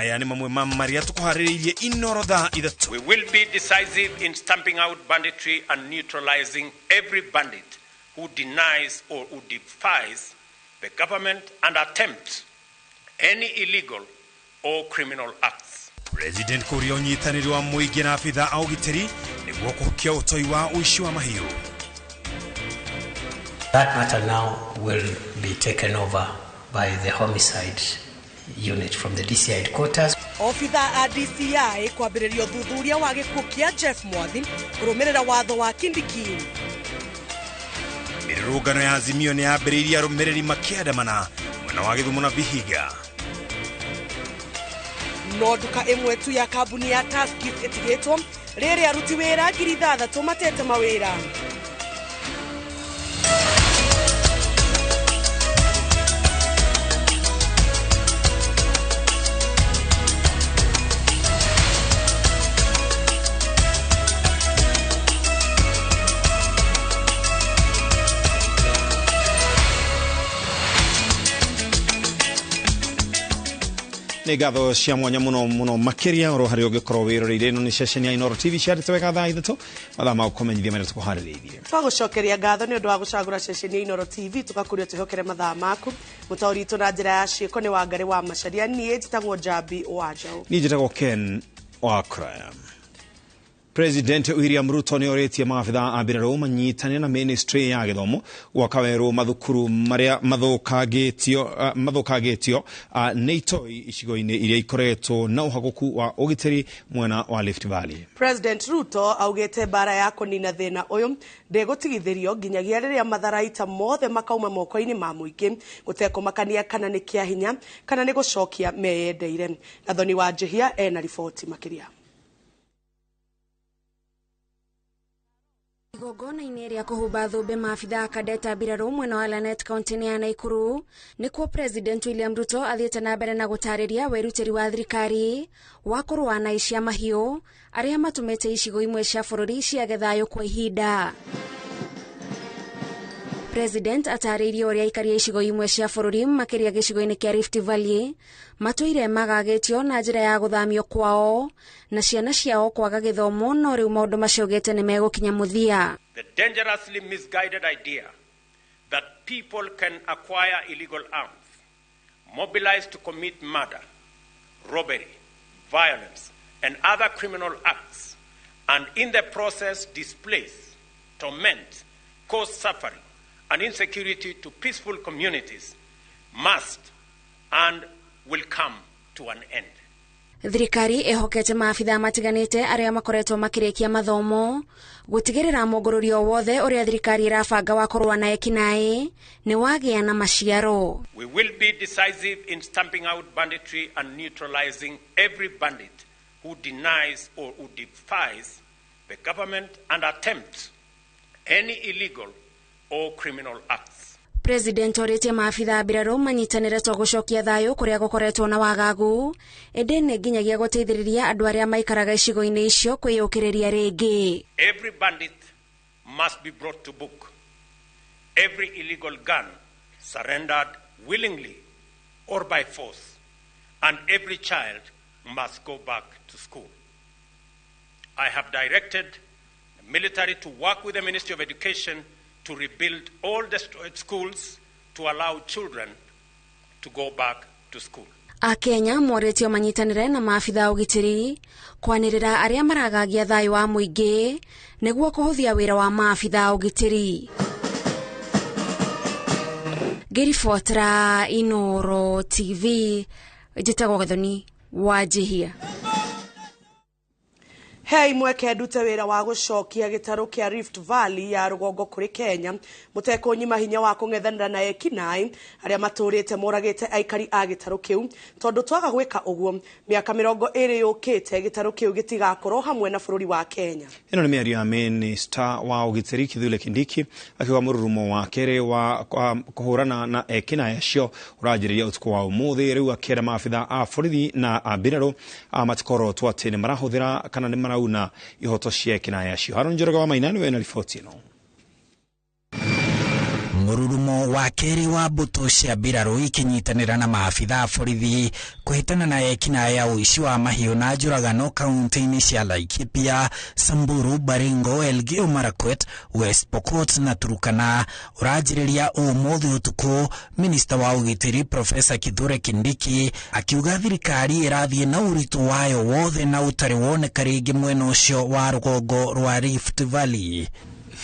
Maya nĩ mamwe ma marĩa tũkũharĩrĩirie Inoro thaa 3. We will be decisive in stamping out banditry and neutralizing every bandit who denies or who defies the government and attempts any illegal or criminal acts. President kũria ũnyitanĩri wa mũingĩ na abitha a ũgitĩri nĩguo kũhukia ũtoi wa ũici wa mahiũ. That matter now will be taken over by the homicide unit from the DCI headquarters. Obitha a DCI kwambĩrĩria ũthuthuria wa gĩkuũ kĩa Jeff Mwathi kũrũmĩrĩra watho wa Kindiki. Mĩrũrũngano ya Azimio nĩ yambĩrĩirie arũmĩrĩri makĩandamana mwena wa Gĩthumo na Vihiga. No nduka ĩmwe tu ya kambuni ya Tuskys ĩtigĩtwo rĩrĩ aruti wĩra 6,000 matete mawĩra. Nĩ ngatho cia mwanya mũno mũno makĩria oro harĩa ũngĩkorwo wĩroreire. Ĩno nĩ ceceni ya Inoro TV ciarĩte wega thaa 3 mathaa ma gũkũmenyithia marĩa tũkũharĩrĩirie. Twagũcokeria ngatho nĩ ũndũ wa gũcagũra ceceni ya Inoro TV, tũgakũria twĩhokere mathaa maku. Mũtaũri witũ na njĩra ya ciĩko nĩ Wangarĩ wa Macharia, niĩ njĩtagwo Njambi wa Njaũ. Niĩ njĩtagwo Ken wa Kraya. President William Ruto nĩ orĩtie maabitha a mbirarũ manyitanĩre na ministry ya gĩthomo gwaka werũ mathukuru marĩa mathũkangĩtio nĩ itoi icigo-inĩ iria ikoretwo na ũhagũku wa ũgitĩri mwena wa Rift Valley. President Ruto augĩte mbara ya kũnina thĩna ũyũ ndĩgũtigithĩrio nginyagia rĩrĩa matharaita mothe makauma moko-inĩ ma mũingĩ gũtekũmakania kana nĩ kĩa hinya kana nĩ gũcokia meyendeire. Gathoni wa Njihia ena riboti makĩria. Igongona-inĩ rĩa kũhumba thũmbĩ maabitha kadeta mbirarũ mwena wa Lanet kaunti-inĩ ya Nakuru nĩkuo President William Ruto athiĩte na mbere na gũtarĩria wĩrutĩri wa thirikari wa kũrũa na aici a mahiũ arĩa matũmĩte icigo imwe cia bũrũri ciage thayũ kwa ihinda. President atarĩirie ũrĩa aikari a icigo imwe cia bũrũri makĩria gĩcigo-inĩ kĩa Rift Valley matũire magagĩtio na njĩra ya gũthamio kwao na ciana ciao kwaga gĩthomo, no rĩu maũndũ macio augĩte nĩ megũkinya mũthia. The dangerously misguided idea that people can acquire illegal arms, mobilize to commit murder, robbery, violence, and other criminal acts, and in the process displace, torment, cause suffering, and insecurity to peaceful communities must and will come to an end. Thirikari ĩhokete maabitha matiganĩte arĩa makoretwo makĩrĩkia mathomo gũtigĩrĩra mũngũrũrio wothe ũrĩa thirikari ĩrabanga wa kũrũa na ekinaĩ nĩ wagĩa na maciaro. We will be decisive in stamping out banditry and neutralizing every bandit who denies or who defies the government and attempts any illegal or criminal acts. President orĩtie maabitha mbirarũ manyitanĩre to gũcokia thayũ kũrĩa gũkoretwo na wagagu, ĩndĩ nĩ nginyagia gũteithĩrĩria andũ arĩa maikaraga icigo-inĩ icio kwĩyũkĩrĩria rĩngĩ. Every bandit must be brought to book. Every illegal gun surrendered willingly or by force, and every child must go back to school. I have directed the military to work with the Ministry of Education to rebuild all destroyed schools to allow children to go back to school. Akenya morĩtio manyitanĩre na maabitha ũgitĩri kwanĩrĩra arĩa maragagia thayũ wa mũingĩ nĩguo kũhũthia wĩra wa maabitha ũgitĩri. Ngĩribotera Inoro TV, njĩtagwo Gathoni wa Njihia. Hei mweke ndute wĩra wa gũcokia gĩtarũ kĩa Rift Valley ya rũgongo kũrĩ Kenya mũtekũnyima hinya wa kũng'ethanĩra na ekinaĩ arĩa matũrĩte moragĩte aikari a gĩtarũ kĩu, tondũ twaga gwĩka ũguo mĩaka 20 yũkĩte gĩtarũ kĩu gĩtigakorwo hamwe na bũrũri wa Kenya. Ĩno nĩ mĩario ya minista wa ũgitĩri Kithure Kindiki akiuga mũrurumo wa kerĩ wa kũhũrana na ekinaĩ acio ũranjĩrĩria ũtukũ wa ũmũthĩ. Rĩu akĩenda maabitha a borithi na a mbirarũ matikorotwo atĩ nĩ marahũthĩra kana nĩ marauna ihoto cia ekinaĩ acio. Haron Njoroge wa Maina nĩwe na riboti ĩno. Mururumo wa kerĩ wa mbũtũ cia mbirarũ ikinyitanĩra na maabitha a borithi kũhĩtana na ekinaĩ a ũici wa mahiũ na njũragano kaunti-inĩ cia Laikipia, Samburu, Baringo, Elgeyo Marakwet, West Pokot na Turkana ũranjĩrĩria ũmũthĩ ũtukũ. Minista wa ũgitĩri Profesa Kithure Kindiki akiuga thirikari ĩrathiĩ na ũritũ wayo wothe na ũtarĩ woneka rĩngĩ mwena ũcio wa rũgongo rwa Rift Valley.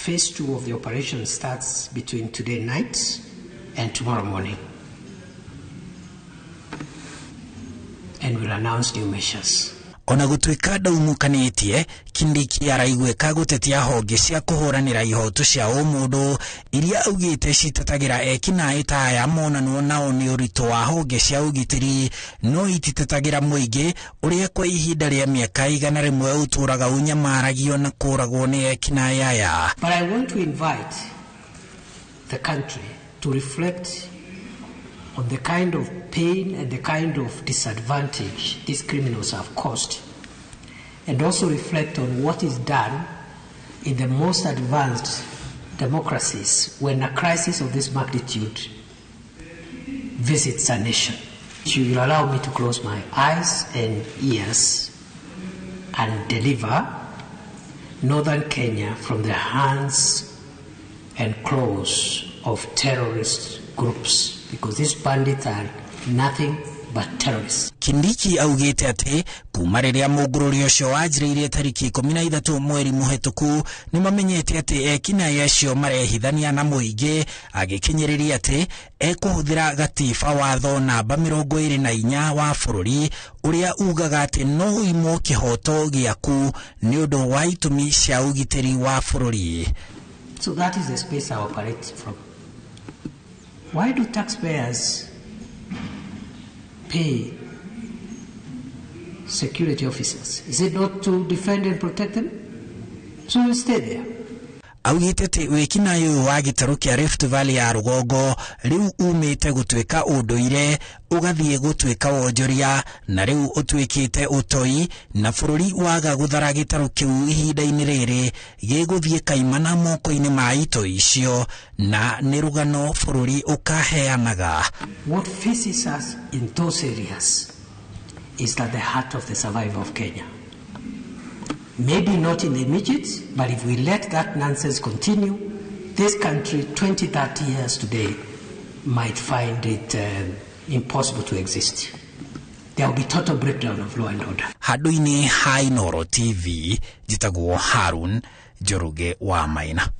Phase 2 of the operation starts between today night and tomorrow morning, and we'll announce new measures. Ona gũtuĩka ndaumukanĩtie, Kindiki araiguĩka gũtetia honge cia kũhũranĩra ihoto cia ũmũndũ iria augĩte citetagĩra ekinaĩ ta aya monanwo nao nĩ ũritũ wa honge cia ũgitĩri, no ititetagĩra mũingĩ ũrĩa kwa ihinda rĩa mĩaka 100 ũtũraga ũnyamaragio na kũragwo nĩ ekinaĩ aya. But I want to invite the country to reflect on the kind of pain and the kind of disadvantage these criminals have caused, and also reflect on what is done in the most advanced democracies when a crisis of this magnitude visits a nation. You will allow me to close my eyes and ears and deliver northern Kenya from the hands and claws of terrorist groups, because these bandits are nothing but terrorists. Kindiki augĩte atĩ kuma rĩrĩa mũngũrũri ũcio wanjĩrĩirie tarĩki 13 mweri mũhetũku nĩmamenyete atĩ ekinaĩ acio marehithania na mũingĩ, agĩkinyĩrĩria atĩ ekũhũthĩra gatiba watho namba 24 wa bũrũri ũrĩa ugaga atĩ no ũimwo kĩhoto gĩaku nĩ ũndũ wa itũmi cia ũgitĩri wa bũrũri. So that is the space I operate from. Why do taxpayers pay security officers? Is it not to defend and protect them? So we stay there. Augĩte atĩ wĩkinaĩ ũyũ wa gĩtarũ kĩa Rift Valley ya rũgongo rĩu umĩte gũtuĩka ũndũire ũgathiĩ gũtuĩka wonjoria na rĩu ũtuĩkĩte ũtoi, na bũrũri waga gũthara gĩtarũ kĩu ihinda-inĩ rĩrĩ gĩgũthiĩ kaimana moko-inĩ ma itoi icio, na nĩ rũgano bũrũri ũkaheanaga. What faces us in those areas is that the heart of the survival of Kenya. Maybe not in the immediate, but if we let that nonsense continue, this country 20, 30 years today might find it impossible to exist. There will be total breakdown of law and order. Handũ-inĩ ha Inooro TV, njĩtagwo Harun Njoroge wa Maina.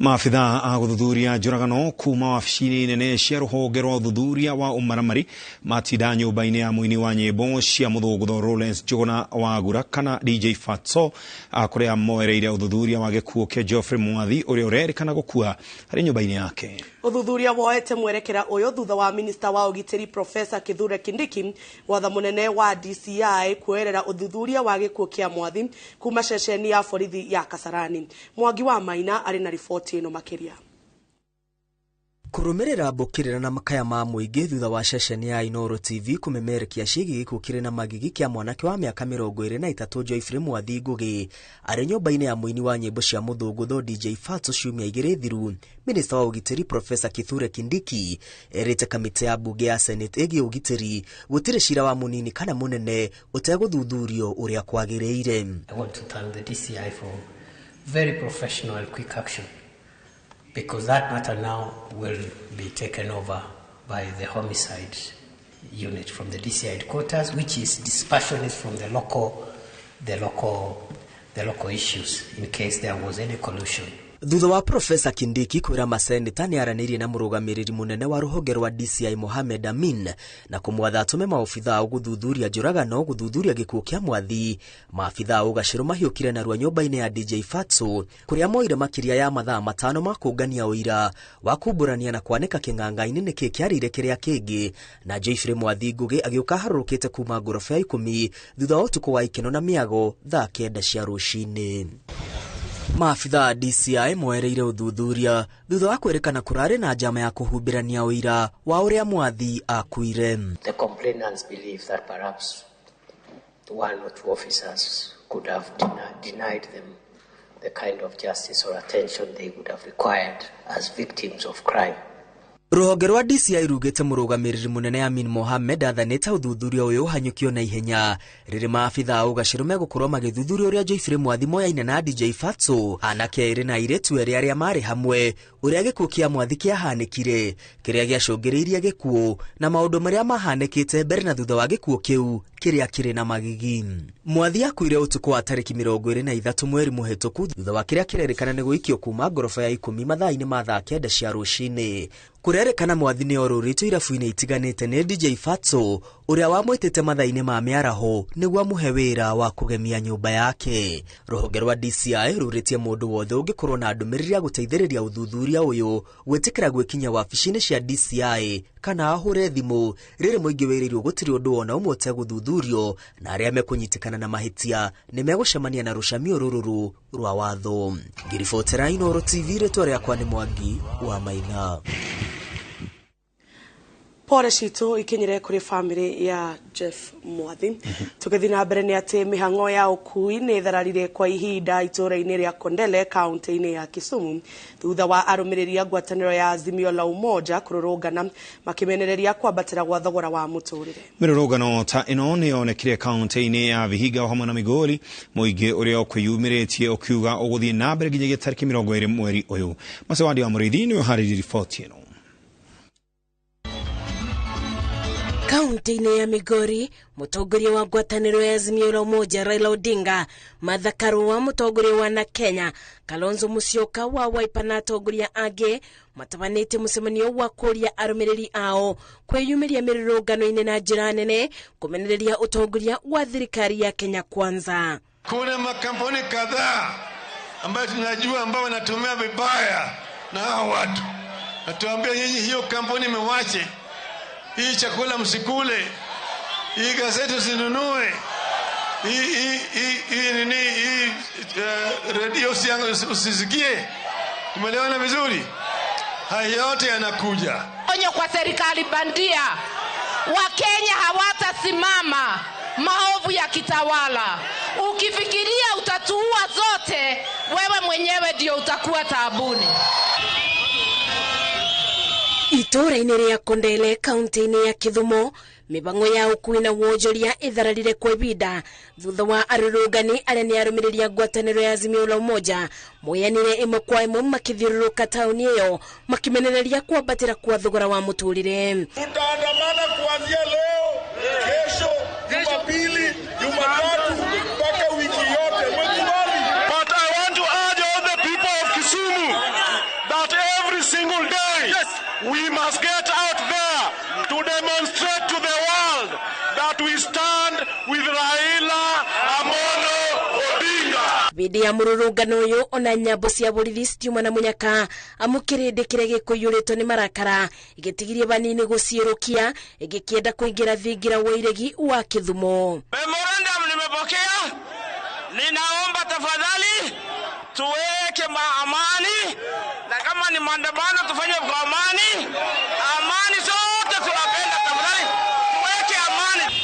Maabitha a gũthuthuria njũragano kuma wabici-inĩ nene cia rũhonge rwa ũthuthuria wa ũmaramari matinda nyũmba-inĩ ya mũini wa nyĩmbo cia mũthũngũtho Lawrence Njuguna wa Gura kana DJ Fatso, kũrĩa moereire ũthuthuria wa gĩkuũ kĩa Geoffrey Mwathi ũrĩa ũrerĩkana gũkua harĩ nyũmba-inĩ yake. Ũthuthuria woete mwerekera ũyũ thutha wa minista wa ũgitĩri Profesa Kithure Kindiki watha mũnene wa DCI kuoerera ũthuthuria wa gĩkuũ kĩa Mwathi kuma ceceni ya borithi ya Kasarani. Mwangi wa Maina arĩ na riboti ĩno makĩria. Kũrũmĩrĩra mbũkĩrĩra na makaya ma mũingĩ thutha wa ceceni ya Inooro TV kũmemerekia ciĩgiĩ gĩkuũ kĩrĩ na magigi kĩa mwanake wa mĩaka 23 Geoffrey Mwathi Ngũgĩ arĩ nyũmba-inĩ ya mũini wa nyĩmbo cia mũthũngũtho DJ Fatso ciumia 2 thiru. Minista wa ũgitĩri Profesa Kithure Kindiki erĩte kamĩtĩ ya mbunge ya Senate ĩgiĩ ũgitĩri gũtirĩ cira wa mũnini kana mũnene ũtegũthuthurio ũrĩa kwagĩrĩire. I want to thank the DCI for very professional and quick action, because that matter now will be taken over by the homicide unit from the DCI headquarters, which is dispassionate from the local issues in case there was any collusion. Thutha wa Profesa Kindiki kwĩra maseneta nĩ aranĩirie na mũrũgamĩrĩri mũnene wa rũhonge rwa DCI Mohamed Amin na kũmwatha atũme maobitha gũthuthuria njũragano gũthuthuria gĩkuũ kĩa Mwathi. Maabitha a ũgacĩrũ mahiũkire narua nyũmba-inĩ ya DJ Fatso kũrĩa moire makĩria ya mathaa 5 ma kũngania ũira wa kumbũrania na kwanĩka kĩng'ang'a-inĩ nĩkĩ kĩarĩire kĩrĩa kĩngĩ, na Geoffrey Mwathi Ngũgĩ agĩũka harũrũkĩte kuma ngoroba ya 10 thutha wa ũtukũ wa ikeno na mĩago thaa 9 cia rũcinĩ. Maabitha a DCI moereire ũthuthuria thutha wa kwĩrĩkana kũrarĩ na njama ya kũhumbĩrania ũira wa ũrĩa Mwathi akuire. The complainants believe that perhaps one or two officers could have denied them the kind of justice or attention they would have required as victims of crime. Rũhonge rwa DCI rugĩte mũrũgamĩrĩri mũnene Amin Mohamed athanĩte ũthuthuria ũyũ ũhanyũkio na ihenya rĩrĩ maabitha a ũgacĩru megũkorwo magĩthuthuria ũrĩa Geoffrey Mwathi moyaine na DJ Fatso, anake erĩ na airĩtu erĩ arĩa marĩ hamwe, ũrĩa gĩkuũ kĩa Mwathi kĩahanĩkire, kĩrĩa gĩacũngĩrĩirie gĩkuũ na maũndũ marĩa mahanĩkĩte mbere na thutha wa gĩkuũ kĩu kĩrĩa kĩrĩ na magigi. Mwathi akuire ũtukũ wa tarĩki 23 mweri mũhĩtũku thutha wa kĩrĩa kĩrerĩkana nĩ gũikio kuma ngoroba ya 10 mathaa-inĩ ma thaa 9 cia rũcinĩ. Kũrerĩkana Mwathi nĩ orũrĩtwo irabu-inĩ itiganĩte nĩ DJ Fatso ũrĩa wamwĩtĩte mathaa-inĩ ma mĩaraho nĩguo amũhe wĩra wa kũgemia nyũmba yake. Rũhonge rwa DCI rũrĩtie mũndũ wothe ũngĩkorwo na ndũmĩrĩri ya gũteithĩrĩria ũthuthuria ũyũ gwĩtĩkĩra gwĩkinya wabici-inĩ cia DCI kana ahũre thimũ rĩrĩ mũingĩ wĩrĩirwo gũtirĩ ũndũ ona ũmwe ũtegũthuthurio na arĩa mekũnyitĩkana na mahĩtia nĩ megũcemania na rũcamio rũrũrũ rwa watho. Ngĩribotera Inooro TV, rĩtwa rĩakwa nĩ Mwangi wa Maina. Pore citũ ikinyire kũrĩ family ya Jeff Mwathi. Tũgĩthiĩ na mbere nĩ atĩ mĩhang'o ya ũkui nĩ ĩthararire kwa ihinda itũũra-inĩ rĩa Kondele kaunti-inĩ ya Kisumu thutha wa arũmĩrĩri a ngwatanĩro ya Azimio la Umoja kũrũrũngana makĩmenereria kwambatĩra gwa thogora wa mũtũrĩre. Mĩrũrũngano ta ĩno nĩ yonekire kaunti-inĩ ya Vihiga o hamwe na Migori, mũingĩ ũrĩa ũkwĩyumĩrĩtie ũkiuga ũgũthiĩ na mbere nginyagia tarĩki 20 mweri ũyũ. Macewandi wa Mũrĩithi nĩwe ũharĩirie riboti ĩno. Kaunti-inĩ ya Migori, mũtongoria wa ngwatanĩro ya Azimio la Umoja Raila Odinga, Martha Karua mũtongoria wa na Kenya, Kalonzo Musyoka wa Wiper na atongoria angĩ matabanĩtie mũcemanio wa kũria arũmĩrĩri ao kwĩyumĩria mĩrũrũngano-inĩ na njĩra nene kũmenereria ũtongoria wa thirikari ya Kenya Kwanza. Kuna makampuni kadhaa ambayo tunajua ambao wanatumia vibaya na hao watu. Natuambia nyinyi, hiyo kampuni mwache. Hii chakula msikule, hii gazeti usinunue, hii nini, hii redio usisikie. Tumeelewana vizuri? Haya yote yanakuja. Onyo kwa serikali bandia, Wakenya hawatasimama maovu ya kitawala. Ukifikiria utatuua zote, wewe mwenyewe ndio utakuwa taabuni. Itũũra-inĩ rĩa Kondele kaunti-inĩ ya Kĩthumo, mĩbango ya ũkui na wonjoria ĩthararire kwa ibinda thutha wa arũrũngani arĩa nĩ arũmĩrĩri a ngwatanĩro ya Azimio la Umoja moyanire ĩmwe kwa ĩmwe makĩthiũrũrũka taũni ĩyo makĩmenereria kwambatĩra kwa thogora wa mũtũrĩre. Tutaandamana kuanzia leo, kesho, Jumapili, Jumatatu mpaka wiki yote. Mwekubali. But I want to urge all the people of Kisumu that every single day, yes, we must get out there to demonstrate to the world that we stand with Raila Amolo Odinga. Bidi ya mũrũrũngano ũyũ ona nyambo cia borithi citiuma na mũnyaka amu kĩrĩndĩ kĩrĩa gĩkũiyũrĩtwo nĩ marakara gĩtigirie banini gũciĩrũkia gĩkĩenda kũingĩra thingira wa iregi wa Kĩthumo. Memorandum nimepokea, ninaomba tafadhali tuweke amani, na kama ni maandamano tufanye kwa amani. Amani sote tunapenda, tafadhali tuweke amani.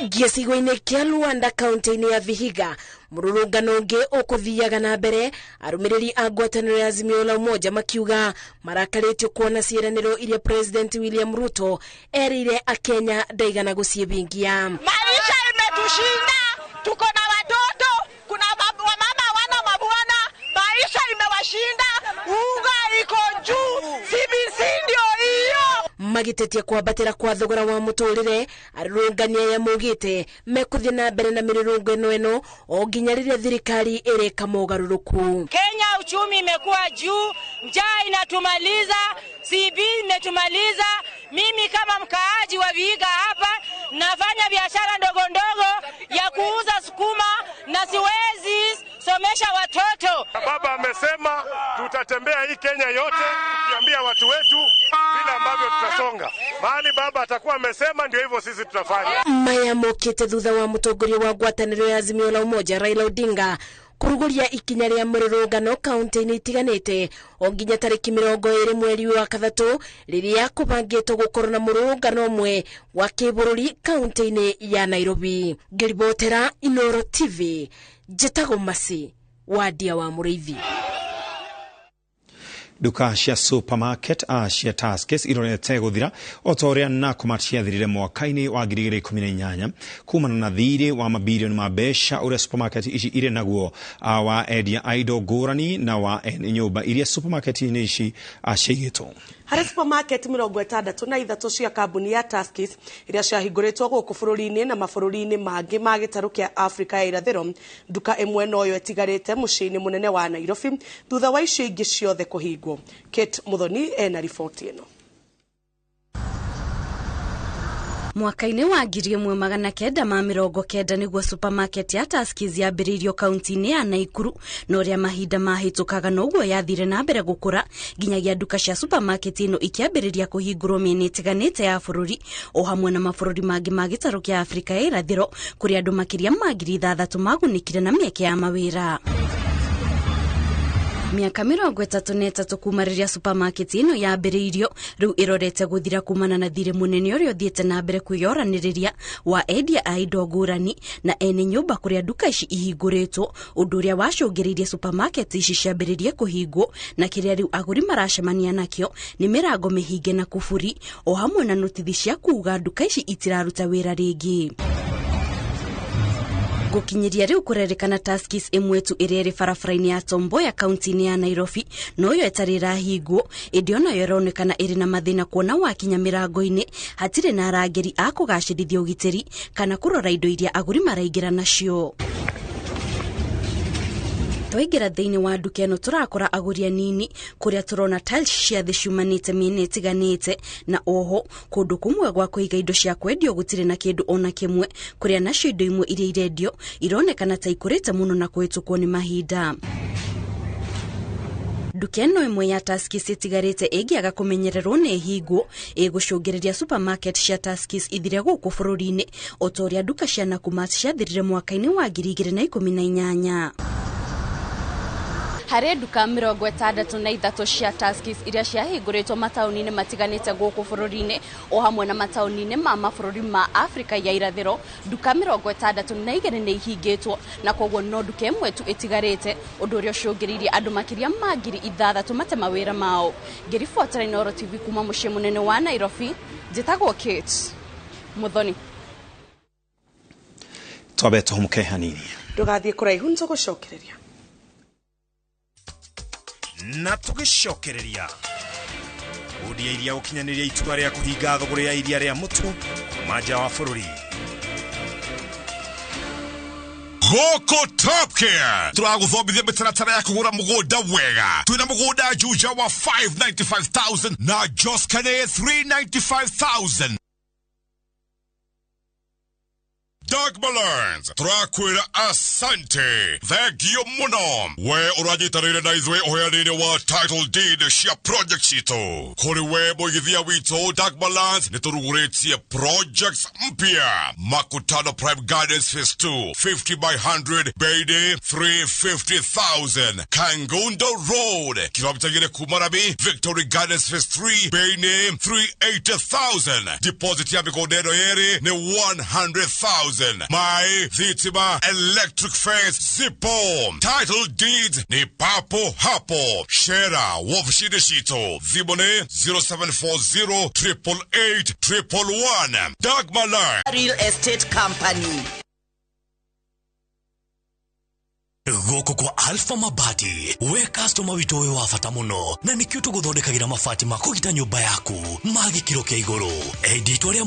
Gĩcigo-inĩ kĩa Luanda kaunti-inĩ ya Vihiga, mũrũrũngano ũngĩ ũkũthiaga na mbere arũmĩrĩri a ngwatanĩro ya Azimio la Umoja makiuga marakarĩtio kuona ciĩranĩro iria President William Ruto erĩire Akenya ndaigana gũciĩhingia. Maisha imetushinda, tuko na watoto, kuna wamama hawana mabwana, maisha imewashinda, unga iko juu, CBC ndio hiyo. Magĩtetia kwambatĩra kwa thogora wa mũtũrĩre, arũrũngani aya maugĩte mekũthiĩ na mbere na mĩrũrũngano ĩno o nginya rĩrĩa thirikari ĩrĩka mogarũrũku. Kenya uchumi imekuwa juu, njaa inatumaliza, CB imetumaliza. Mimi kama mkaaji wa Vihiga hapa nafanya biashara ndogo ndogo ya kuuza sukuma na siwezi somesha watoto. Baba amesema tutatembea hii Kenya yote tukiambia watu wetu vile ambavyo tutasonga. Mahali baba atakuwa amesema ndio hivyo sisi tutafanya. Maya mokite thutha wa mũtongoria wa ngwatanĩro ya Azimio la Umoja Raila Odinga Kũrugũria ikinya rĩa mũrũrũngano kaunti-inĩ itiganĩte o nginya tarĩki 20 mweri wa 3 rĩrĩa kũbangĩtwo gũkorwo na mũrũrũngano ũmwe wa kĩbũrũri kaunti-inĩ ya Nairobi. Ngĩribotera Inoro TV, njĩtagwo Masi Wadia wa Mũrĩithi. Duka cia supermarket cia Tuskys irorete guthira o ta uria Nakumatt ciathirire mwaka-inĩ wa 2018 kumana na thirĩ wa mabirioni ma mbeca uria supermarket ici irĩ naguo wa endia a indo ngũrani na wa ene nyũmba iria supermarket-inĩ ici ciaigĩtwo. Harĩ supermarket 63 cia kambuni ya Tuskys iria ciahingũrĩtwo gũkũ bũrũri-inĩ na mabũrũri-inĩ mangĩ ma gĩtarũ kĩa Afrika ya irathĩro, nduka ĩmwe noyo ĩtigarĩte mũciĩ-inĩ mũnene wa Nairobi thutha wa icio ingĩ ciothe kũhingwo. Kate Muthoni ena riboti ĩno. Mwaka-inĩ wa 1990 nĩguo supermarket ya Tuskys yambĩrĩirio kaunti-inĩ ya Naikuru, na ũrĩa mahinda mahĩtũkaga noguo yathire na mbere gũkũra nginyagia nduka cia supermarket ĩno ikĩambĩrĩria kũhingũrwo mĩena ĩtiganĩte ya bũrũri o hamwe na mabũrũri mangĩ ma gĩtarũ kĩa Afrika ya irathĩro, kũrĩa andũ makĩria ma 6,000 magunĩkire na mĩeke ya mawĩra. Miaka 33 kuma rĩrĩa supermarket ĩno yambĩrĩirio, rĩu ĩrorete gũthira kumana na thirĩ mũnene ũrĩa ũthiĩte na mbere kwĩyoranĩrĩria wa endia a indo ngũrani na ene nyũmba kũrĩa nduka ici ihingũrĩtwo, ũndũ ũrĩa wacũngĩrĩirie supermarket ici ciambĩrĩrie kũhingwo, na kĩrĩa rĩu agũri maracemania nakĩo nĩ mĩrango mĩhinge na kuburi o hamwe na notithi cia kuuga nduka ici itiraruta wĩra rĩngĩ. Gũkinyĩria rĩu kũrerĩkana Tuskys ĩmwe tu ĩrĩa ĩrĩ barabara-inĩ ya Tom Mboya kaunti-inĩ ya Nairobi noyo ĩtarĩ ĩrahingwo, ĩndĩ onayo ĩronekana ĩrĩ na mathĩna kuona wakinya mĩrango-inĩ hatirĩ na arangĩri a kũgacĩrithia ũgitĩri kana kũrora indo iria agũri maraingĩra nacio. Twaingĩra thĩinĩ wa nduka ĩno tũrakora agũri anini kũrĩa tũrona tiles cia thĩ ciumanĩte mĩena ĩtiganĩte, na oho kũndũ kũmwe gwa kũiga indo cia kwendio gũtirĩ na kĩndũ ona kĩmwe, kũrĩa nacio indo imwe iria irendio ironekana ta ikũrĩte mũno na kũhĩtũkwo nĩ mahinda. Nduka ĩno ĩmwe ya Tuskys ĩtigarĩte ĩngĩaga kũmenyererwo nĩ ĩhingwo, ĩgũcũngĩrĩria supermarket cia Tuskys ithire gũkũ bũrũri-inĩ o ta ũrĩa nduka cia Nakumatt ciathirire mwaka-inĩ wa 2018. Harĩ nduka 63 cia Tuskys iria ciahingũrĩtwo mataũni-inĩ matiganĩte gũkũ bũrũri-inĩ o hamwe na mataũni-inĩ ma mabũrũri ma Afrika ya irathĩro, nduka 62 nĩ ihingĩtwo na koguo no nduka ĩmwe tu ĩtigarĩte, ũndũ ũrĩa ũcũngĩrĩirie andũ makĩria ma 6,000 mate mawĩra mao. Ngĩribotera Inooro TV kuma mũciĩ mũnene wa Nairobi, njĩtagwo Kate Muthoni. Twambe tũhũmũke hanini. Ndũgathiĩ kũraihu nĩtũgũcokereria. Na tũgĩcokereria bodi ya iria gũkinyanĩria itua rĩa kũhinga thogora ya iria rĩa mũtu kuma nja wa bũrũri. Gũkũ Top Care tũragũthomithia mĩtaratara ya kũgũra mũgũnda wega. Twĩna mũgũnda Juja wa 595,000 na Joskane 395,000. Dagmar Learns tũrakwĩra asante, thengio mũno we ũranyitanĩire na ithuĩ ũheani-inĩ wa title deed cia project citũ. Kũrĩ we mũigithia witũ Dagmar Learns nĩ tũrugũrĩtie projects mpya. Makutano Prime Gardens Phase 2 50 by 100 bei 350,000. Kangundo Road kilomita 2 kuma Rami Victory Gardens Phase 3 bei 380,000. Deposit ya mĩgũnda ĩno yerĩ nĩ 100,000. My Thitima Electric Fence Zipo. Title deeds ni papo hapo. Shera wofishini citũ. Thimũ nĩ 0740 888 111. Dagmar Learn Real Estate Company. Gũkũ kwa Alpha Mabati, we customer witũ ũyũ wa bata mũno, na nĩkĩo tũgũthondekagĩra mabati ma kũgita nyũmba yaku ma gĩkĩro kĩa igũrũ. Enditwo rĩa